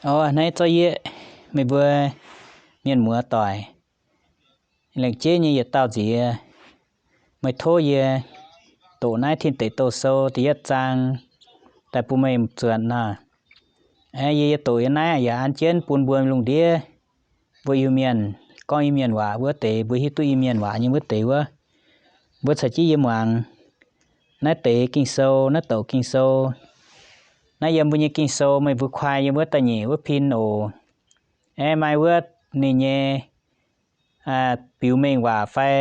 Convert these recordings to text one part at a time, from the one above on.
O, naaiv zorqv yie, meih mbuo mienh muoz doic, lengc jeiv nyei yietc dauh nziex, meih tov yie doqc naaiv Tin Deic Douh Sou da'yietv zaang daaih bun meih zuotc nor. Yie, yie doqc yie naaiv yaac an jienv bun mbuo lungh ndiev, mbuo Iu-Mienh, gorngv Iu-Mienh waac wuov deix, mbuo hiuv duqv Iu-Mienh waac nyei wuov deix wuov, mbuo caux jienv yie muangx naaiv deix Ging-Sou, naaiv douc Ging-Sou. Naaiv yiem mbuo nyei Ging-Sou, meih mbuo kuaai yiem wuov da'nyeic wuov pin oc. Aeqv, maaih wuov ninh nyei biux mengh waac fai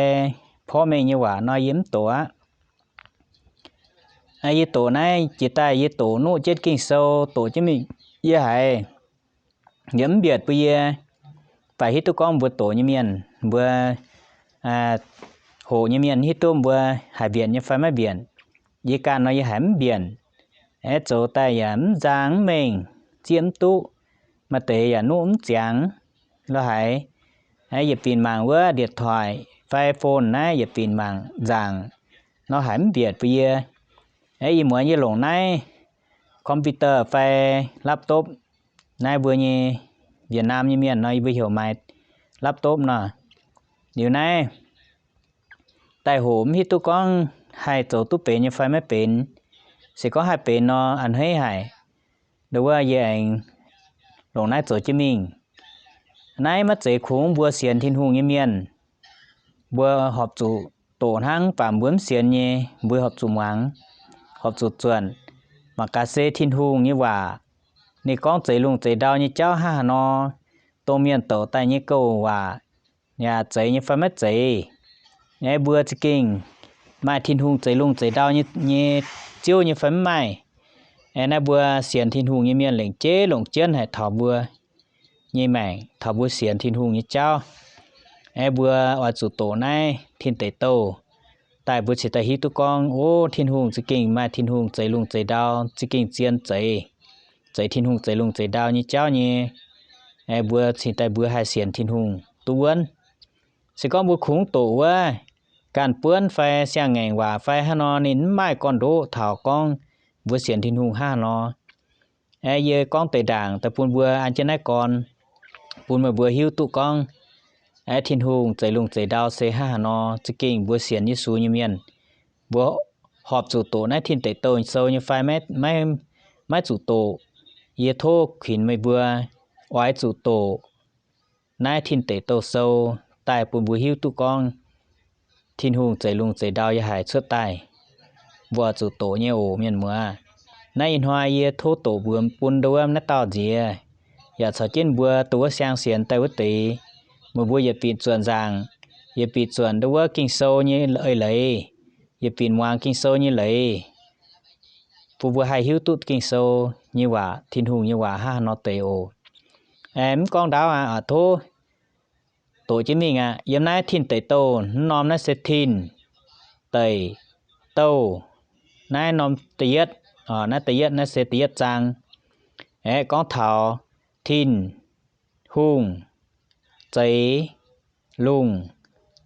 porv mengh nyei waac nor yie mv doqc aqv. Yie doqc naaiv jiex daaih yie doqc nuqv jienv Ging-Sou, doqc jienv mingh yie haiz yie mv mbietc bun yie, baac hiuv duqv gorngv mbuo doqc nyei mienh, mbuo hoqc nyei mienh hiuv duqv mbuo haih mbienc nyei fai maiv mbienc. Yie ganh nor yie haiz mv mbienc. Aeqv, zoux daaih yaac mv nzang mv mengh, zieqv mv duqv, maaih deix yaac nuqv mv ziangx lo haic. Aeqv, yietc binc mangc wuov điện thoại fai phone naaiv yietc binc mangc nzaangc nor haiz mv mbietc bun yie. Aeqv, ih muonz yie longc naaiv computer fai laptop, naaiv mbuo nyei Việt Nam nyei mienh nor yie mbuo heuc maaih laptop nor. Liuz naaiv daaih hoqc mv hiuv duqv gorngv haih zoux duqv benx nyei fai maiv benx. Se gorngv haih benx nor a'hneiv haic. Ndo wuov yie aengx longc naaiv zoux jienv mingh. Naaiv maiv zeiz kungx mbuo sienx Tin-Hungh nyei mienh mbuo horpc zuqc doqc hnangv, mv baac mbuo mv sienx nyei, mbuo horpc zuqc muangx, horpc zuqc zuonc. Mangc gaax se Tin-Hungh nyei waac ninh gorngv zeix lungh zeix ndau nyei jauv hnangv haaix nor, dongh mienh douc daaih nyei gouv waac yaac zeiz nyei fai maiv zeiz. Aeqv, mbuo za'gengh maaih Tin-Hungh zeix lungh zeix ndau nyei, nyei Ziouv nyei fai mv maaih. Aeqv, naaiv mbuo sienx Tin-Hungh nyei mienh lengc jeiv longc jienv haic taux mbuo nyei maengc, taux mbuo sienx Tin-Hungh nyei jauv. Aeqv, mbuo oix zuqc doqc naaiv Tin Deic Douh daaih mbuo cingx daaih hiuv duqv gorngv, o, Tin-Hungh za'gengh maaih Tin-Hungh zeix lungh zeix ndau, za'gengh zien zeix, zeix Tin-Hungh zeix lungh zeix ndau nyei jauv nyei. Aeqv, mbuo cingx daaih mbuo haih sienx Tin-Hungh duqv wuonv. Se gorngv mbuo kungx doqc wuov ganh buonv fai siang-ngaengc waac fai hnangv nor, ninh mv maaih gorn-ndoqv taux gorngv mbuo sienx Tin-Hungh hnangv haaix nor. Aeqv, yie gorngv deix ndaangc daaih bun mbuo an jienv naaiv gorn, bun meih mbuo hiuv duqv gorngv, aeqv, Tin-Hungh zeix lungh zeix ndau se hnangv haaix nor. Za'gengh mbuo sienx Yesu nyei mienh, mbuo horpc zuqc doqc naaiv Tin Deic Douh Sou nyei fai maiv, maiv zuqc doqc. Yie tov kuinx meih mbuo oix zuqc doqc naaiv Tin Deic Douh Sou daaih bun mbuo hiuv duqv gorngv Tin-Hungh zeix lungh zeix ndau yaac haih cuotv daaih. Mbuo zuqc doqc nyei oc, mienh muoz. Naaiv ih hnoi yie tov doqc mbuox bun ndo wuov naaiv dauh nziex, yaac caux jienv mbuo ndo wuov siang sienx daaih wuov deix. Meih mbuo yietc binc zuonc nzaangc, yietc binc zuonc ndo wuov Ging-Sou nyei eix leiz, yietc binc muangx Ging-Sou nyei leiz, bun mbuo haih hiuv duqv Ging-Sou nyei waac, Tin-Hungh nyei waac hnangv haaix nor deix oc. Aeqv, mv gorngv ndaauv aqv, tov doqc jienv mingh aqv. Yiem naaiv Tin Deic Douh mv norm naaiv se Tin Deic Douh, naaiv norm da'yietv, naaiv da'yietv naaiv se da'yietv zaang. Aeqv, gorngv taux Tin-Hungh zeix lungh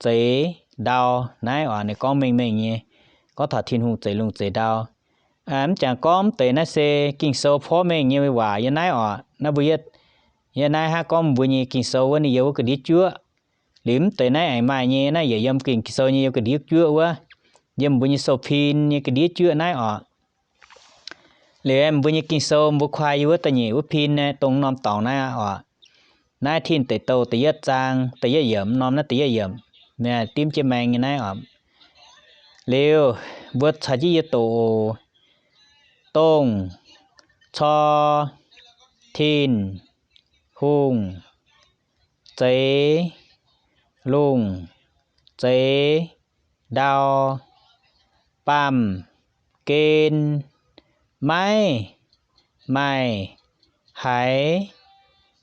zeix ndau. Naaiv oc, ninh gorngv mengh mengh nyei, gorngv taux Tin-Hungh zeix lungh zeix ndau. Mv jangx gorngv mv deix naaiv se Ging-Sou porv mengh nyei waac yiem naaiv oc. Naaiv mbuo, yie naaiv hnangv gorngv mbuo nyei Ging-Sou wuov ninh yiem wuov ga'ndiev juoqv. Liuz mv deix naaiv aengx maaih nyei, naaiv yaac yiem Ging-Sou nyei yiem ga'ndiev juoqv wuov, yiem mbuo nyei sou pin nyei ga'ndiev juoqv naaiv oc. Liuz mbuo nyei Ging-Sou mbuo kuaai yiem wuov da'nyeic wuov pin naaiv dongh norm dorngx naaiv oc. Naaiv Tin Deic Douh da'yietv zaang da'yietv yiemc, norm naaiv da'yietv yiemc, dimv jienv maeng nyei naaiv oc. Liuz mbuo caux jienv yie doqc oc. Dongh cor Tin-Hungh zeix lungh zeix ndau, baamh gen maiv maaih haaix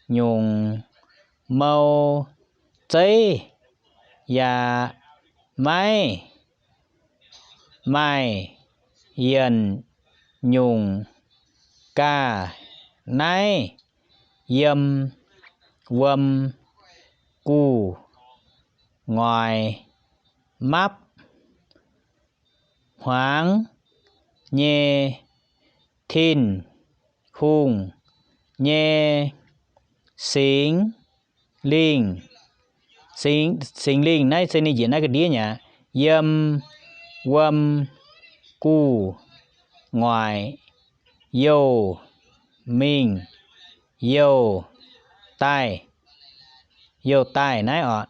nyungc mou, zeiv yaac maiv maaih yienc nyungc ga'naaiv yiem wuom gu'nguaaic mapv hmuangx nyei Tin-Hungh nyei Singx Lingh. Singx, Singx Lingh naaiv se ninh njiec naaiv ga'ndiev nyei aqv. Yiem, wuom, guv, ngoic, youh, mingh, youh, daaih, youh daaih naaiv oc.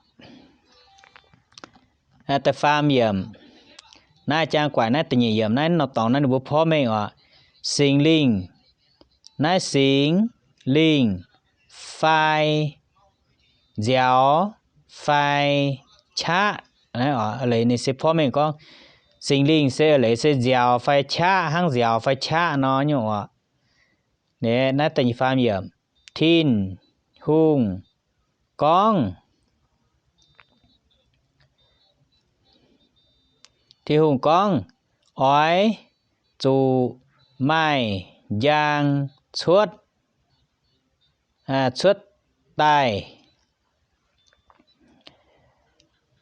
Da'faam yiemc. Naaiv jaang guaix naaiv da'nyeic yiemc naaiv nor dorngx naaiv ninh mbuo porv mengh oc. Singx Lingh. Naaiv Singx Lingh fai nziaaux fai qaqv. Leiz ninh se porv mengh gorngv Singx Lingh se leiz se nziaaux fai qaqv hnangv, nziaaux fai qaqv nor nyungc oc. Naaiv da'nyeic faam yiemc. Tin-Hungh gorngv, Tin-Hungh gorngv, oix zuqc maaih njang cuotv, cuotv daaih.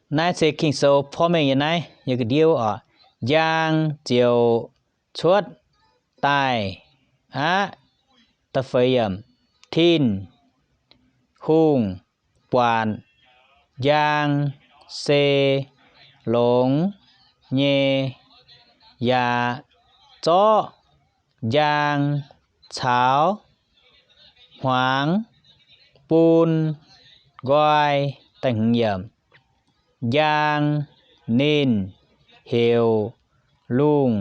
Naaiv se Ging-Sou porv mengh yiem naaiv yiem ga'ndiev oc. Njang ziouc cuotv daaih aqv. Da'feix yiemc. Tin-Hungh buatc njang se longx nyei, yaac zorqv njang caux hmuangx bun nqoi. Da'hmz yiemc. Njang ninh heuc lungh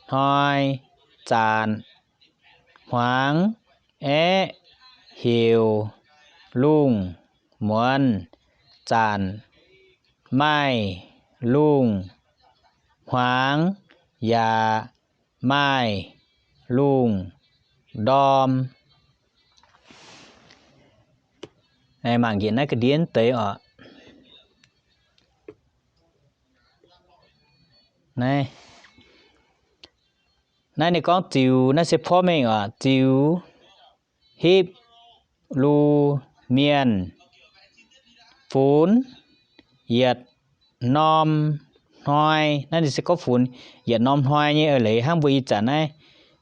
hnoi zanc, hmuangx aeqv, heuc lungh muonz zanc. Maaih lungh hmuangx yaac maaih lungh ndorm. Mangc njiec naaiv ga'ndiev deix oc. Naaiv, naaiv ninh gorngv ziux, naaiv se porv mengh oc. Ziux Hipv- lu Mienh funx yietc norm hnoi. Naaiv ninh se gorngv funx yietc norm hnoi nyei eix leiz hnangv mbuo ih zanc naaiv.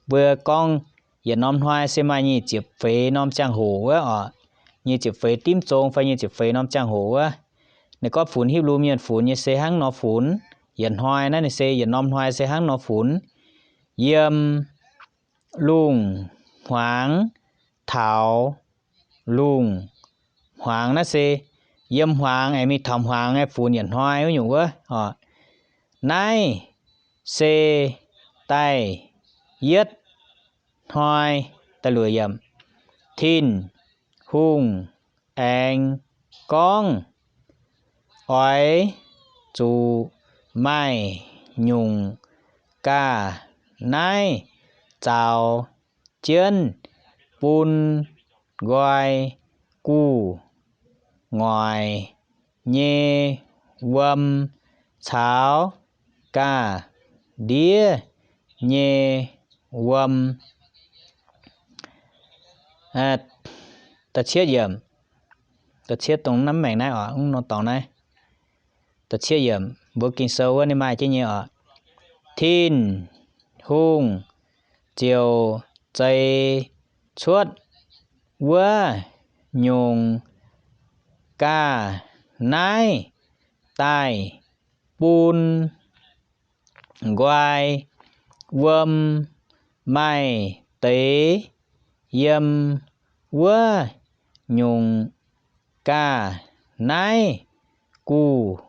Mbuo gorngv yietc norm hnoi se maaih nyic ziepc feix norm ziangh hoc wuov oc. Nyic ziepc feix dimv zong fai nyic ziepc feix norm ziangh hoc wuov. Ninh gorngv funx Hipv- lu Mienh funx nyei se hnangv nor funx. Yietc hnoi naaiv ninh se yietc norm hnoi se hnangv nor funx. Yiem lungh hmuangx taux lungh hmuangx naaiv se yiem hmuangx aengx mingh taux hmuangx aengx funx yietc hnoi wuov nyungc wuov oc. Naaiv se da'yietv hnoi. Da'luoqc yiemc. Tin-Hungh aengx gorngv, oix zuqc maaih nyungc ga'naaiv naaiv zaux jienv bun nqoi gu'nguaaic nyei wuom caux ga'ndiev nyei wuom. Da'cietv yiemc, da'cietv dongh naaiv maengc naaiv oc, mv norm dorngx naaiv. Da'cietv yiemc mbuo Ging-Sou wuov ninh maaih jienv nyei oc. Tin-Hungh ziouc zeix cuotv wuov nyungc ga'naaiv daaih bun nqoi wuom maaih deix yiem wuov nyungc ga'naaiv gu'nguaaic,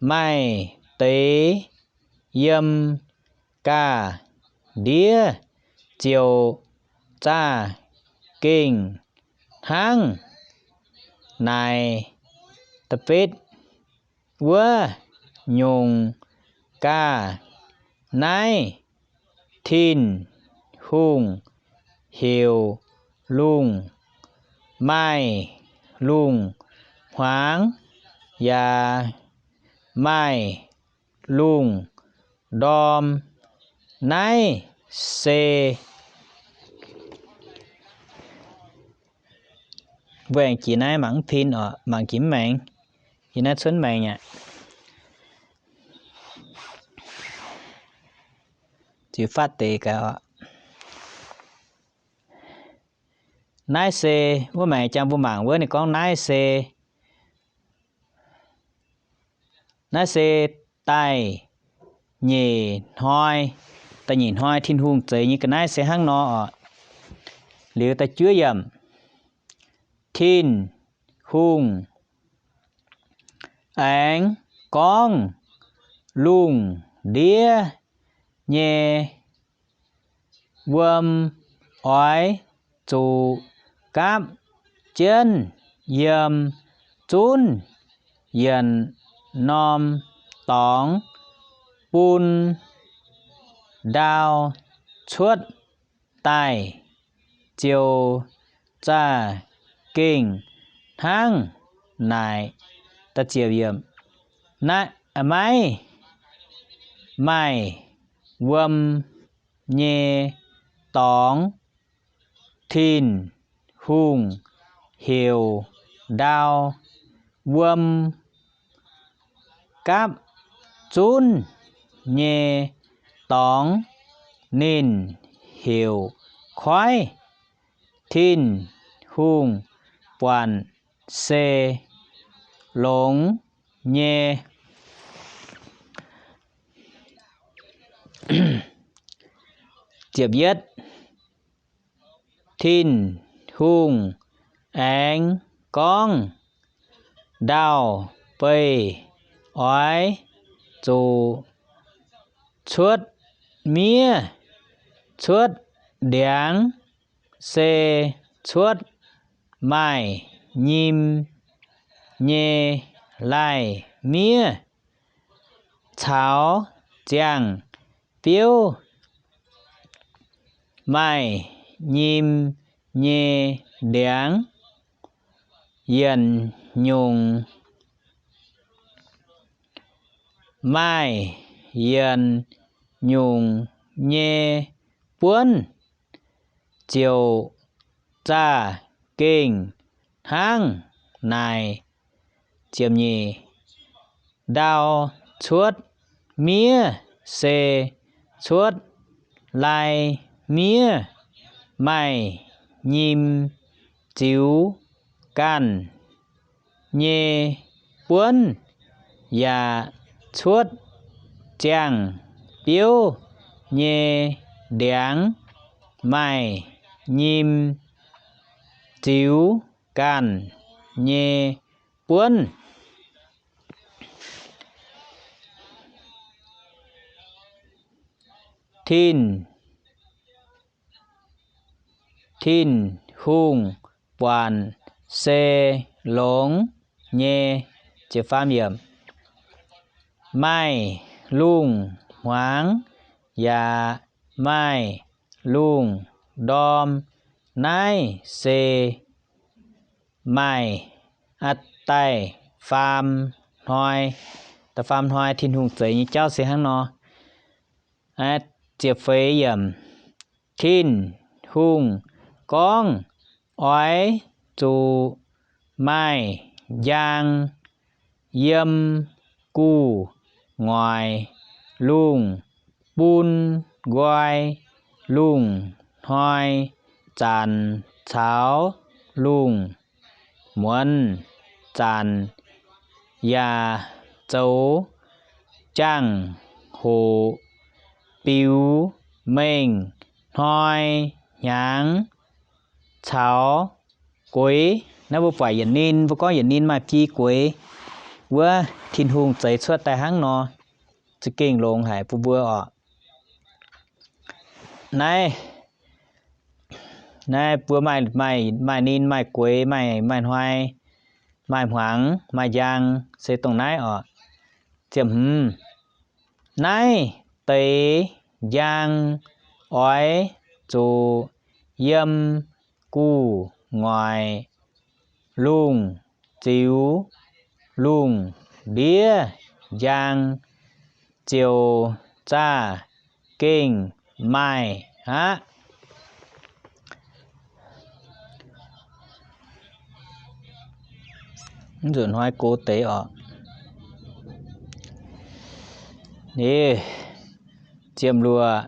maaih deix yiem ga'ndiev ziouc za'gengh hnangv naaic. Da'betv, wuov nyungc ga'naaiv Tin-Hungh heuc lungh, maaih lungh hmuangx yaac maaih lungh ndorm. Naaiv se mbuo aengx jiex naaiv mangc mv pin oc, mangc jiex mv maengx. Yie naaiv cuotv maengx aqv. Ziux fatv deix gaax oc. Naaiv se, wuov maengx jangx mbuo mangc wuov ninh gorngv naaiv se, naaiv se da'nyeic hnoi, da'nyeic hnoi Tin-Hungh zeix nyei ga'naaiv se hnangv nor oc. Liuz da'juov yiemc, Tin-Hungh aengx gorngv, Lungh ndiev nyei wuom oix zuqc gapv jienv yiem zunv yietc norm dorngx bun ndau cuotv daaih, ziouc za'gengh hnangv naaic. Maiv maaih wuom nyei dorngx, Tin-Hungh heuc ndau. Wuom gapv zunv nyei dorngx ninh heuc koiv. Tin-Hungh buatc se longx nyei. Tin-Hungh aengx gorngv, Ndau-beih oix zuqc cuotv miev, cuotv ndiangx, se cuotv maaih nyim nyei lai-miev caux ziangh biouv, maaih nyim nyei ndiangx yietc nyungc, maaih yietc nyungc nyei buonv, ziouc za'gengh hnangv naaic. Ndau cuotv miev se cuotv lai-miev, maaih nyim ziux ganh nyei buonv, yaac cuotv ziangh biouv nyei ndiangx, maaih nyim ziux ganh nyei buonv. Tin, Tin-Hungh buatc se longx nyei. Maaih lungh hmuangx yaac maaih lungh ndorm. Naaiv se maaih, aa, da'faam hnoi, da'faam hnoi Tin-Hungh zeix nyei jauv se hnangv nor. Ziepc feix yiemc, Tin-Hungh gorngv, Oix zuqc maaih njang yiem gu'nguaaic lungh bun nqoi lungh hnoi zanc caux lungh muonz zanc, yaac zoux jangx-hoc biux mengh hnoi hnyangx caux gueix. Naaiv mbuo buatc yietc ninh, mbuo gorngv yietc ninh maaih biei gueix. Wuov Tin-Hungh zeix cuotv daaih hnangv nor, za'gengh longx haic bun mbuo oc. Naaiv, naaiv mbuo maaih, maaih, maaih ninh, maaih gueix, maaih, maaih hnoi, maaih hmuangx, maaih njang, se dongh naaiv oc. Ziepc hmz, naaiv deix njang oix zuqc yiem gu'nguaaic lungh ziux, lungh ndiev njang ziouc za'gengh maaih aqv. Mv zuqc hnoi gox deix oc. Ni, ziemx luoqc.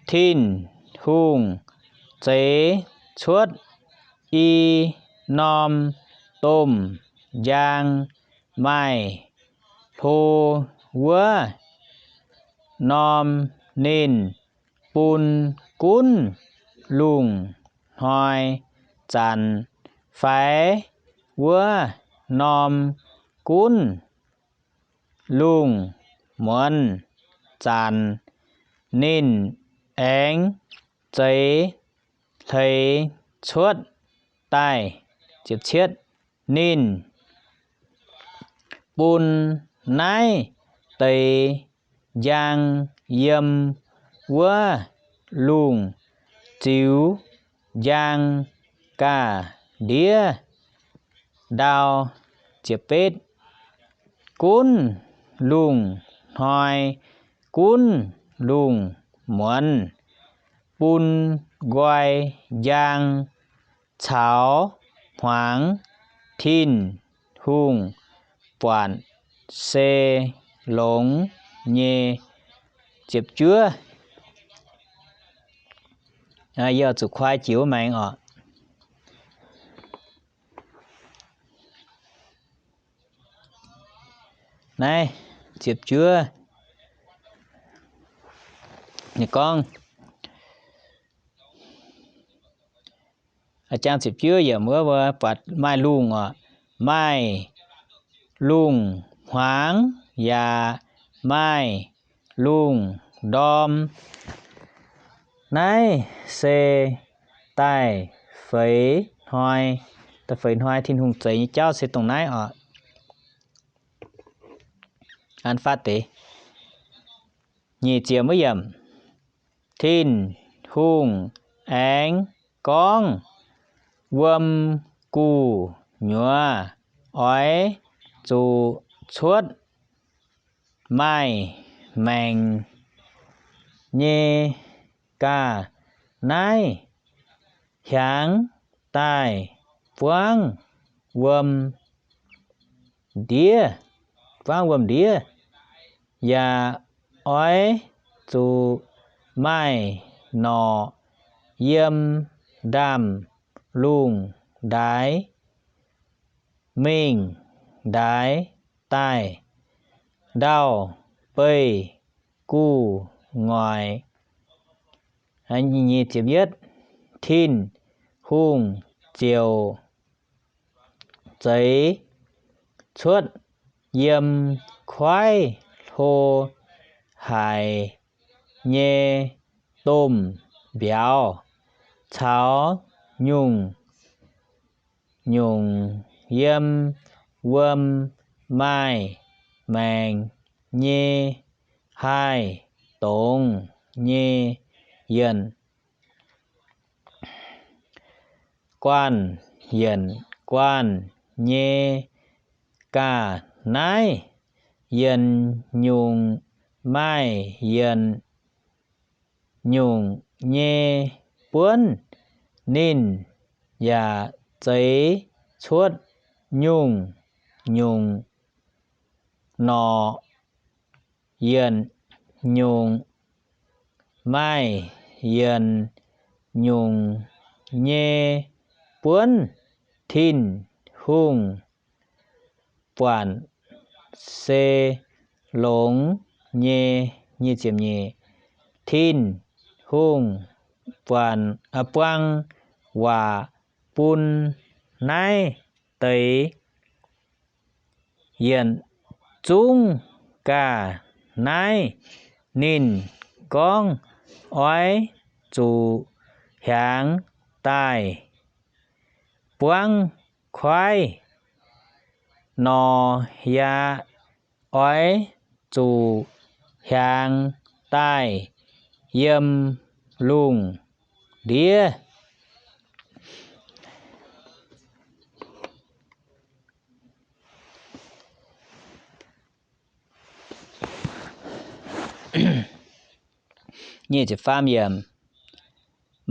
Tin-Hungh zeix cuotv i norm domh njang maaih hlo wuov norm, ninh bun gunv lungh hnoi zanc fai wuov norm gunv lungh muonz zanc. Ninh aengx zeix hleix cuotv daaih. Ninh bun naaiv deix njang yiem wuov lungh ziux njang ga'ndiev ndau. Gunv lungh hnoi, gunv lungh muonz, bun nqoi njang caux hmuangx. Tin-Hungh buatc se longx nyei. Ziepc juov. Yie zuqc kuaai jiex wuov maengx oc. Naaiv ziepc juov, ninh gorngv, jang ziepc juov yiemc wuov, mbuo buatc maaih lungh oc, maaih lungh hmuangx yaac maaih lungh ndorm. Naaiv se daaih feix hnoi, da'feix hnoi Tin-Hungh zeix nyei jauv se dongh naaiv oc. An faatv deix. Nyic ziepc wuov yiemc. Tin-Hungh aengx gorngv, Wuom gu'nyuoz oix zuqc cuotv maaih maengc nyei ga'naaiv hiaangx daaih buangv wuom ndiev, buangv wuom ndiev, yaac oix zuqc maaih norqc yiem ndaamv-lungh ndaix mingh ndaix daaih ndau-beih gu'nguaaic. Tin-Hungh ziouc zeix cuotv yiem kuaaiv hlo haic nyei domh mbiauz caux nyungc-nyungc yiem wuom maaih maengc nyei haih dongz nyei yienc, guanh yienc guanh nyei ga'naaiv, yienc nyungc maaih yienc nyungc nyei buonv. Ninh yaac zeix cuotv nyungc-nyungc norqc, yienc nyungc maaih yienc nyungc nyei buonv. Tin-Hungh buatc se longx nyei. Tin-Hungh buatc, buang waac bun naaiv deix yietc zungv ga'naaiv. Ninh gorngv, Oix zuqc hiaangx daaih buangv kuaaiv nor, yaac oix zuqc hiaangx daaih yiem lungh ndiev.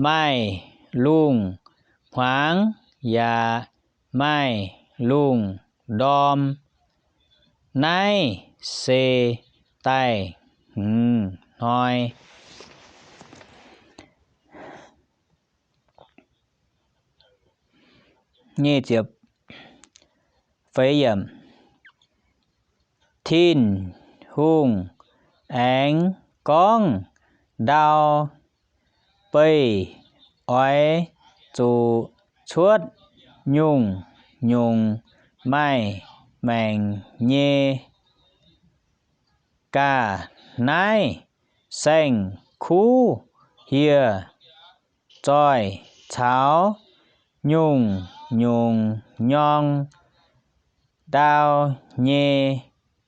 Maaih lungh hmuangx yaac maaih lungh ndorm. Naaiv se daaih hmz hnoi. nyic ziepc feix yiemc. Tin-Hungh aengx gorngv, Ndau beih oix zuqc cuotv nyungc-nyungc maaih maengc nyei ga'naaiv saeng-kuv hieh zoih caux nyungc-nyungc nyorng ndau nyei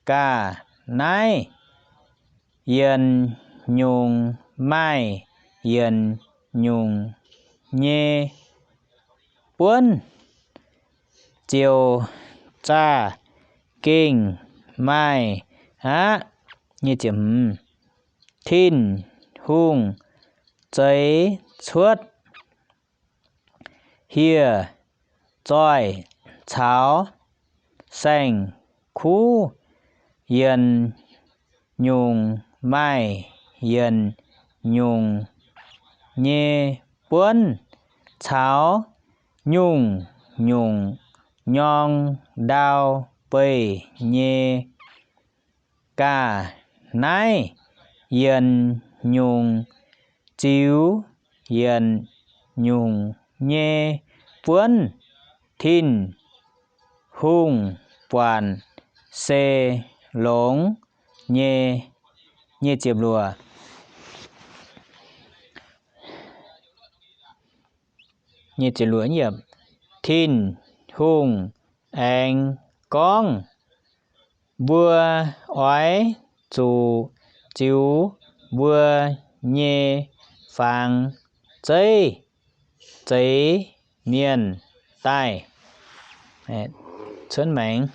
ga'naaiv, yienc nyungc maaih yienc nyungc nyei buonv, ziouc za'gengh maaih aqv. Tin-Hungh zeix cuotv hieh zoih caux saeng-kuv, yienc nyungc maaih yienc nyungc nyei buonv, caux nyungc-nyungc nyorng ndau beih nyei ga'naaiv, yienc nyungc ziux yienc nyungc nyei buonv. Tin-Hungh buatc se longx nyei. Tin-Hungh aengx gorngv, Mbuo oix zuqc ziux mbuo nyei fangx zeiv zeix mienh daaih cuotv maengx.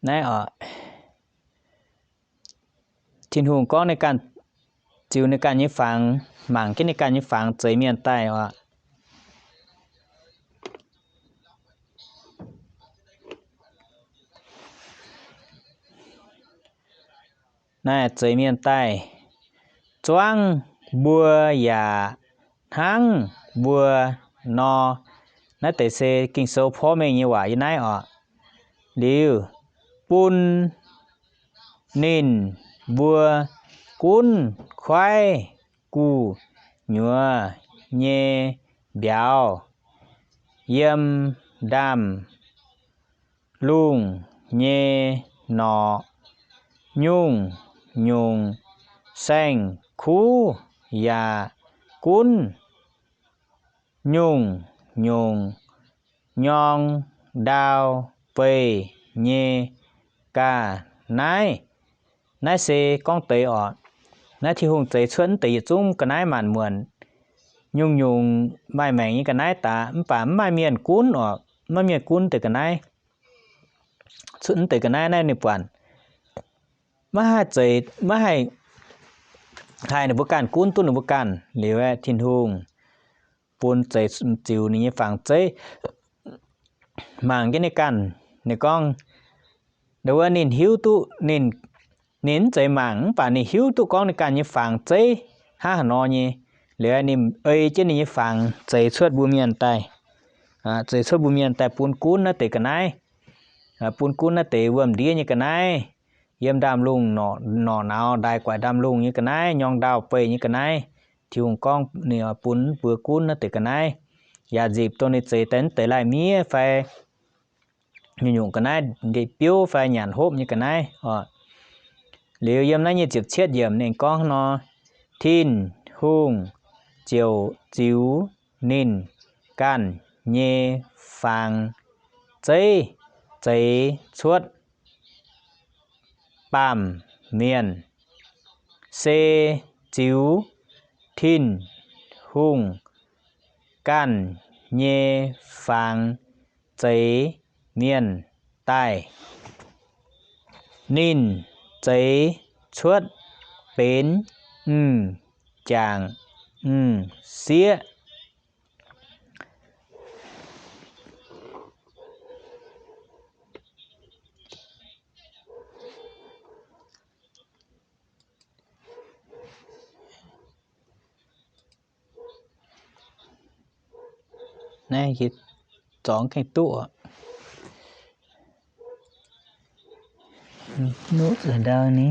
Naaiv oc, Tin-Hungh gorngv ninh ganh ziux ninh ganh nyei fangx, mangc jienv ninh ganh nyei fangx zeix mienh daaih oc. Naaiv zeix mienh daaih zuangv mbuo yaac hnangv mbuo nor. Naaiv deix se Ging-Sou porv mengh nyei waac yie naaiv oc. Liuz bun ninh mbuo gunv kuaaiv gu'nyuoz nyei mbiauz yiem ndaamv-lungh nyei norqc, nyungc-nyungc saeng-kuv yaac gunv nyungc-nyungc nyorng ndau beih nyei ga'naaiv. Naaiv se gorngv deix oc. Naaiv Tin-Hungh zeix cuotv deix yietc zungv ga'naaiv maanc muonc, nyungc-nyungc maaih maengc nyei ga'naaiv daaih, mv baac mv maaih mienh gunv oc. Mv maaih mienh gunv deix ga'naaiv. Cuotv deix ga'naaiv naaiv ninh buatc maiv haih zeix, maiv haih haih ninh mbuo ganh gunv duqv ninh mbuo ganh. Liuz aeqv, Tin-Hungh bun zeix ziux ninh nyei fangx zeiv mangc jienv ninh ganh. Ninh gorngv, wuov ninh hiuv duqv ninh, ninh mv zeiz mangc mv baac ninh hiuv duqv gorngv ninh ganh nyei fangx zeiv hnangv haaix nor nyei. Liuz ninh ei jienv ninh nyei fangx zeix cuotv mbuo mienh daaih, zeix cuotv mbuo mienh daaih bun gunv naaiv deix ga'naaiv, bun gunv naaiv deix wuom-ndiev nyei ga'naaiv, yiem ndaamv-lungh norqc nauz ndaix guaix ndaamv-lungh nyei ga'naaiv, nyorng ndau beih nyei ga'naaiv. Tin-Hungh gorngv ninh oix bun mbuo gunv naaiv deix ga'naaiv, yaac nzipc dongh ninh zeix daaih naaiv deix lai-miev fai nyungc-nyungc ga'naaiv, ndeic-biouv fai nyanc hopv nyei ga'naaiv oc. Liuz yiem naaiv nyic ziepc cietv yiemc ninh gorngv nor, Tin-Hungh ziouc ziux ninh ganh nyei fangx zeiv zeix cuotv baamh mienh, se ziux Tin-Hungh ganh nyei fangx zeix mienh daaih. Ninh zeix cuotv benx mv jangc mv sieqv. Naaiv yie zorngx gaengh duqv. Nuqv la'ndau ni.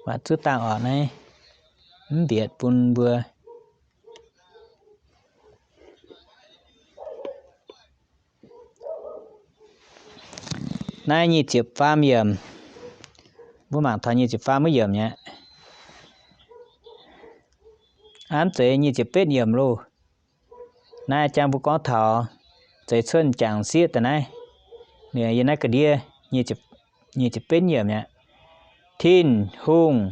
Mangc zuov dangh orqc naaiv, mv mbietc bun mbuo. Naaiv nyic ziepc faam yiemc. Mbuo mangc taux nyic ziepc faam wuov yiemc nyei aqv. Aav, mv zeiz nyic ziepc betv yiemc loh. Naaiv jang mbuo gorngv taux zeix cuotv jangc sieqv daaih naaiv. Yie naaiv ga'ndiev nyic ziepc betv yiemc aqv. Tin-Hungh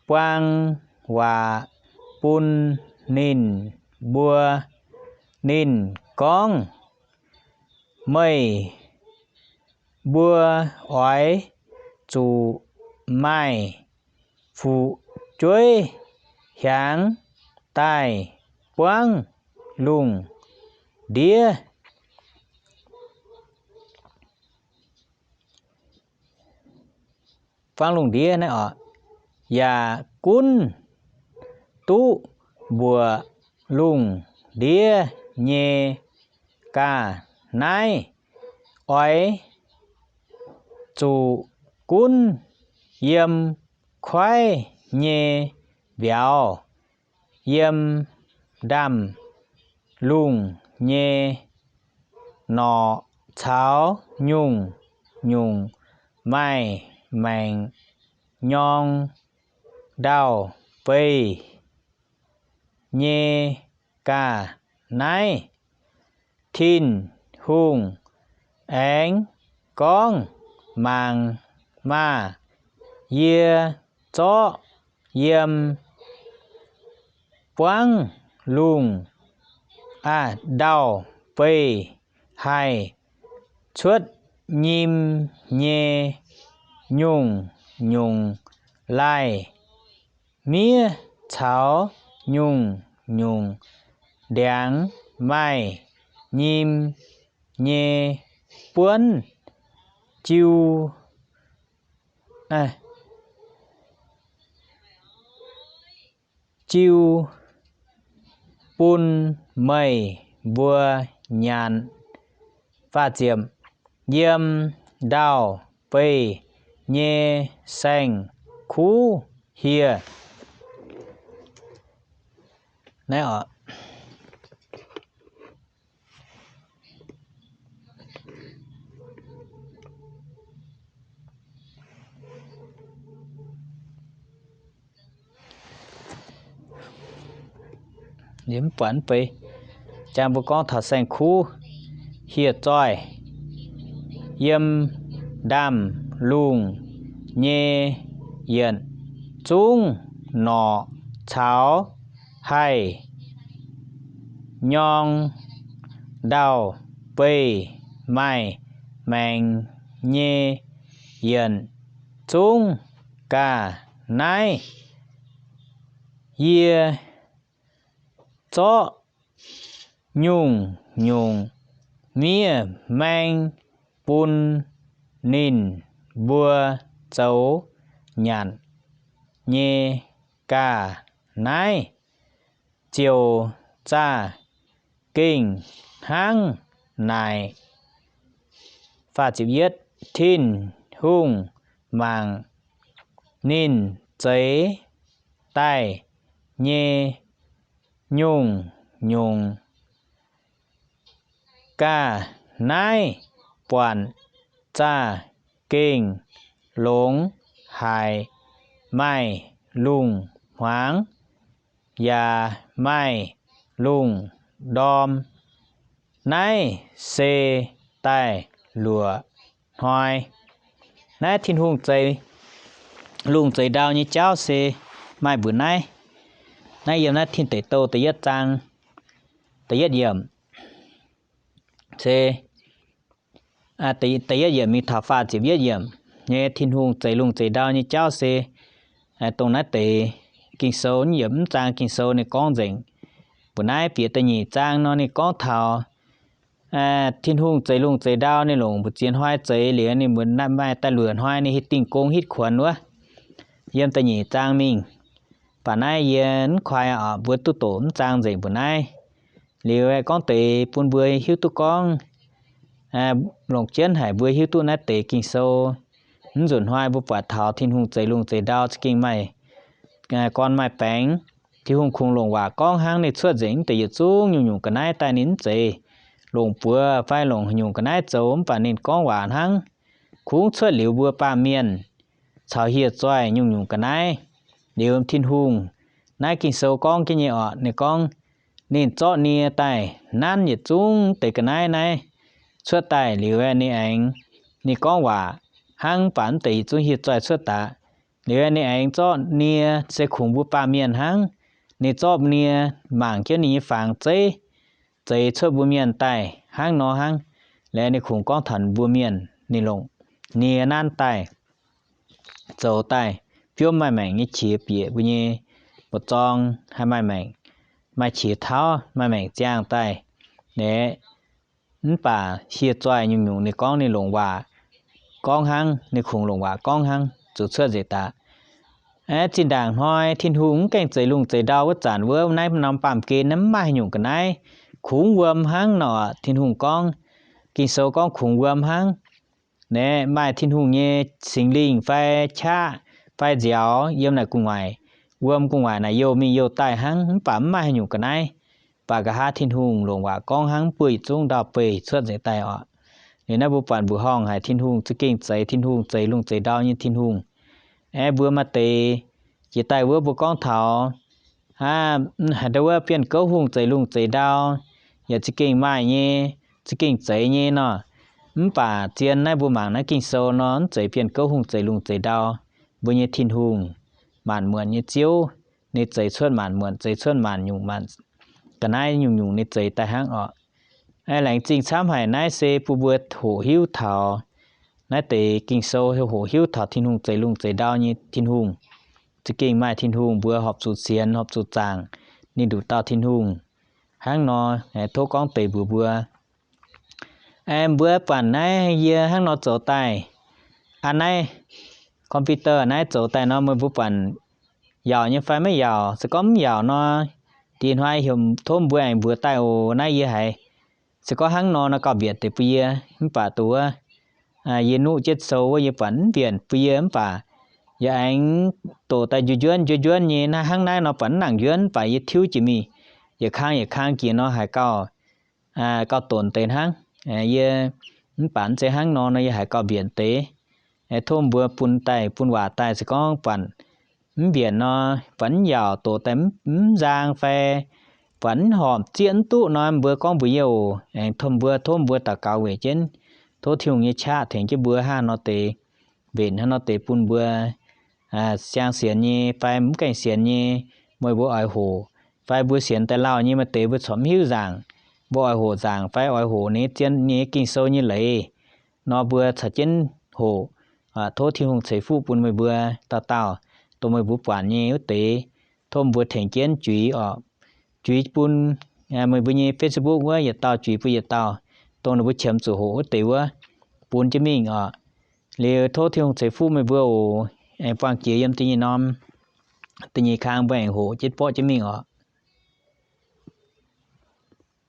buang waac bun ninh mbuo. Ninh gorngv, meih mbuo oix zuqc maaih fu'jueiv hiaangx daaih buangv lungh ndiev. Buangv lungh ndiev naaiv oc, yaac gunv duqv mbuoqc lungh ndiev nyei ga'naaiv. Oix zuqc gunv yiem koiv nyei mbiauz, yiem ndaamv-lungh nyei norqc caux nyungc-nyungc maaih maengc nyorng ndau-beih nyei ga'naaiv. Tin-Hungh aengx gorngv, mangc maah! Yie zorqv yiem buangv lungh, aa, ndau-beih haih cuotv nyim nyei nyungc-nyungc laaih miev caux nyungc-nyungc ndiangx maaih nyim nyei buonv jiu, jiu bun meih mbuo nyanc. Yiem ndau-beih nyei saeng-kuv hieh. Naaiv oc. Liemh mv buatc mv bei, jang mbuo gorngv taux saeng-kuv hieh zoih. Yiem ndaamv-lungh nyei yietc zungv norqc caux haih nyorng ndau-beih maaih maengc nyei yietc zungv ga'naaiv, yie zorqv nyungc-nyungc miev maeng bun ninh mbuo zoux nyanc nyei ga'naaiv ziouc za'gengh hnangv naaic. Tin-Hungh mangc ninh zeix daaih nyei nyungc-nyungc ga'naaiv buatc za'gengh longx haic, maaih lungh hmuangx yaac maaih lungh ndorm. Naaiv se daaih luoqc hnoi. Naaiv Tin-Hungh zeix lungh zeix ndau nyei jauv se maaih mbuoqc naaiv. Naaiv yiem naaiv Tin Deic Douh da'yietv zaang, da'yietv yiemc, se da'yietv yiemc mingh taux faah ziepc yietv yiemc nyei Tin-Hungh zeix lungh zeix ndau nyei jauv se dongh naaiv deix Ging-Sou, yiem mv zaang Ging-Sou ninh gorngv nzengc. Mbuoqc naaiv bieqc da'nyeic zaang nor ninh gorngv taux Tin-Hungh zeix lungh zeix ndau, ninh longc mbu'ziex hnoi zeix liuz, ninh mbuo maaih da'luoqc hnoi ninh hitv dingh gong hitv kuonx wuov, yiem da'nyeic zaang mingh. Baac naaiv yie mv kuaix oc, mbuo duqv doqc mv zaang nzengc mbuoqc naaiv. Liuz aengx gorngv deix bun mbuo hiuv duqv gorngv, longc jienv haic mbuo hiuv duqv naaiv deix Ging-Sou. Mv nzunc hnoi mbuo buatc taux Tin-Hungh zeix lungh zeix ndau za'gengh maaih gorn maaih baengx. Tin-Hungh kungx longc waac gorngv hnangv, ninh cuotv nzengc mv deix yietc zungv nyungc-nyungc ga'naaiv daaih ninh mv zeiz longc buoz fai longc nyungc ga'naaiv zoux, mv baac ninh gorngv waac hnangv. Kungx cuotv liuz mbuo baamh mienh caux hieh zoih nyungc-nyungc ga'naaiv. Liuz Tin-Hungh, naaiv Ging-Sou gorngv jienv nyei oc, ninh gorngv ninh zorqv nie daaih nanv yietc zungv deix ga'naaiv naaiv cuotv daaih liuz ninh aengx, ninh gorngv waac hnangv, mv baac mv deix yietc zungv hieh zoih cuotv daaih. Liuz ninh aengx zorqv nie, se kungx mbuo baamh mienh hnangv, ninh zorqv nie mangc jienv ninh nyei fangx zeiv zeix cuotv mbuo mienh daaih hnangv nor hnangv. Liuz ninh kungx gorngv taux mbuo mienh, ninh longc nie nanv daaih, zoux daaih biomv maaih maengc nyei qiex bieqc mbuo nyei mbu'zorng, haih maaih maengc, maaih qiex tauv, maaih maengc ziangh daaih. Aeqv, mv baac hieh zoih nyungc-nyungc ninh gorngv ninh longc waac gorngv hnangv, ninh kungx longc waac gorngv hnangv, zuqc cuotv nzengc daaih. Aeqv, zinh ndaangc hnoi Tin-Hungh mv gaengh zeix lungh zeix ndau wuov zanc wuov, naaiv norm baamh gen naaiv mv maaih haaix nyungc ga'naaiv, kungx wuom hnangv nor, Tin-Hungh gorngv, Ging-Sou gorngv kungx wuom hnangv. Naaiv maaih Tin-Hungh nyei Singx Lingh fai qaqv fai nziaaux yiem naaic gu'nguaaic, wuom gu'nguaaic naaic youh mingh youh daaih hnangv, mv baac mv maaih haaix nyungc ga'naaiv. Baac nqa'haav Tin-Hungh longc waac gorngv hnangv, buov yietc zungv ndau-beih cuotv nzengc daaih oc. Liuz naaiv mbuo buatc mbuoqc horngh haic Tin-Hungh za'gengh zeix, Tin-Hungh zeix lungh zeix ndau nyei Tin-Hungh. Aeqv, mbuo maaih deix jiex daaih wuov mbuo gorngv taux haaix ndau wuov Bienh Gouv Hungh zeix lungh zeix ndau, yaac za'gengh maaih nyei, za'gengh zeix nyei nor. Mv baac zien naaiv mbuo mangc naaiv Ging-Sou nor, mv zeiz Bienh Gouv Hungh zeix lungh zeix ndau. Mbuo nyei Tin-Hungh, maanc muonc nyei Ziouv, ninh zeix cuotv maanc muonc, zeix cuotv maanc nyungc, maanc ga'naaiv nyungc-nyungc ninh zeix daaih hnangv oc. Laengz zingh camv haic, naaiv se bun mbuo hoqc hiuv taux naaiv deix Ging-Sou, hoqc hiuv taux Tin-Hungh zeix lungh zeix ndau nyei Tin-Hungh. Za'gengh maaih Tin-Hungh, mbuo horpc zuqc sienx, horpc zuqc zaangc ninh nduqc dauh Tin-Hungh. Hnangv nor, tov gorngv deix mbuox mbuo. Mbuo buatc naaiv yie hnangv nor zoux daaih, aa, naaiv computer naaiv zoux daaih nor, meih mbuo buatc yaauc nyei fai maiv yaauc? Se gorngv mv yaauc nor, diex hnoi heuc tov mbuo aengx mbuox daaih oc. Naaiv yie haiz se gorngv hnangv nor nor gauh mbienc deix bun yie, mv baac dongh wuov yie nuqv jienv sou wuov yie buatc mv mbienc bun yie, mv baac yie aengx doqc daaih njuov njuonv njuov njuonv nyei. Naaiv hnangv naaiv nor buatc mv nangc njuonv, mv baac yie tiuv jiex mingh, yietc kang yietc kang jiex nor haiz gauh, gauh donx deix hnangv. Yie, mv baac mv zeiz hnangv nor nor yie haiz gauh mbienc deix. Tov mbuo bun daaih, bun waac daaih, se gorngv buatc mv mbienc nor, buatc mv yaauc, doqc daaih mv nzang fai buatc mv horpc, zieqv mv duqv nor, mbuo gorngv mbuox yie oc. Aengx tov mbuo, tov mbuo daux gaux weic jienv, tov Tin-Hungh nyei qaqv tengx jienv mbuo hnangv nor deix, mbenc hnangv nor deix bun mbuo siang sienx nyei fai mv gaengh sienx nyei, meih mbuo oix hoqc, fai mbuo sienx daaih lauh nyei maaih deix mbuo corc mv hiuv nzaangc, mbuo oix hoqc nzaangc fai oix hoqc ninh zien nyei Ging-Sou nyei leiz nor, mbuo caux jienv hoqc. Tov Tin-Hungh ceix fuqv bun meih mbuo dauh dauh, dongh meih mbuo buatc nyei wuov deix, tov mbuo tengx jienv juix oc. Juix bun meih mbuo nyei Facebook wuov yietc dauh, juix bun yietc dauh, dongh ninh mbuo qiemx zuqc hoqc wuov deix wuov, bun jienv mingh oc. Liuz tov Tin-Hungh ceix fuqv meih mbuo oc. Aengx buangh jiex yiem da'nyeic norm, da'nyeic kang mbuo aengx hoqc jienv borqv jienv mingh oc.